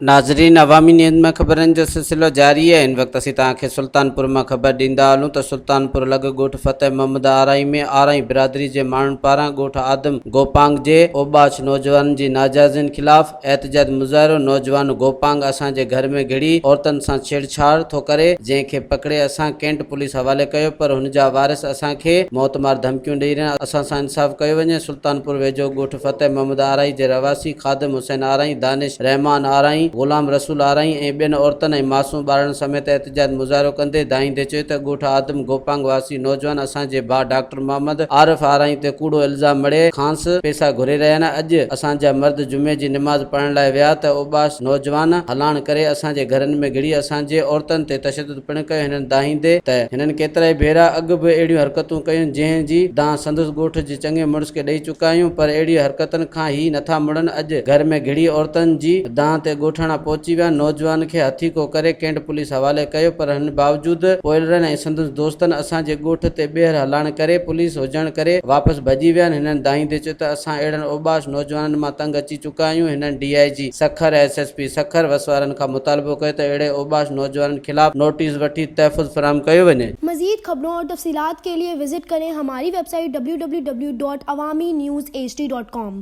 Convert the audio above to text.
ناظرين عوامي نيوز ۾ خبرن جو سلسلو جاري آهي هن وقت اسين توهان کي سلطانپور مان خبر ڏيندا هلون ته سلطانپور لڳ ڳوٺ فتح محمد آرائين ۾ آرائين برادري جي ماڻهن پاران ڳوٺ آدم گوپانگ جي اوٻاڇ نوجوانن جي ناجائزين خلاف احتجاج مظاهرو نوجوان گوپانگ اسان جي گهر ۾ گهڙي عورتن سان ڇيڙڇاڙ ٿو ڪري جنهن کي پڪڙي اسان ڪينٽ پوليس حوالي ڪيو پر هن جا وارث اسان کي موت مار ڌمڪيون ڏئي رهيا اسان سان انصاف ڪيو وڃي سلطانپور ويجهو ڳوٺ فتح محمد آرائين جي رهواسي خادم حسين آرائين، دانش رحمان آرائين، غلام رسول آرائين ۽ ٻين عورتن ۽ معصوم ٻارڙن سميت احتجاج مظاهرو ڪندي دانهيندي چيو ته ڳوٺ آدم گوپانگ واسي نوجوان اسان جي ڀاء ڊاڪٽر محمد عارف آرائين تي ڪوڙو الزام مڙهي کانئس پئسا گهري رهيا آهن اڄ اسان جا مرد جمعي جي نماز پڙهڻ لاء ويا ته اوٻاش نوجوان هلاڻ ڪري اسان جي گهرن ۾ گهڙي اسان جي عورتن تي تشدد پڻ ڪيو هنن دانهيندي ته هنن ڪيترائي ڀيرا اڳ به اهڙيون حرڪتون ڪيون جنهن جي دانهن سندس ڳوٺ جي چڱي مڙس کي ڏئي چڪا آهيون پر اهڙي حرڪتن کان هي نٿا مڙن اڄ گهر ۾ گهڙي عورتن جي دانهن تي ڳوٺاڻا پهچي ويا نوجوان کي هٿيڪو ڪري ڪينٽ پوليس حوالي ڪيو پر هن باوجود پوئلرن ۽ سندس دوستن اسان جي ڳوٺ تي ٻيهر هلاڻ ڪري پوليس هجڻ ڪري واپس ڀڄي ويا هنن دانهيندي چيو ته اسان اهڙن اوٻاش نوجوانن مان تنگ اچي چڪا آهيون هنن D I G Sukkur, S S P Sukkur وس وارن کان مطالبو ڪيو ته اهڙي اوٻاش نوجوانن خلاف نوٽيس وٺي تحفظ فراهم ڪيو وڃي. مزيد خبرون اور تفصيلات کے لئے وزٽ ڪرين ھماري web site www.awamiNewsHD.com.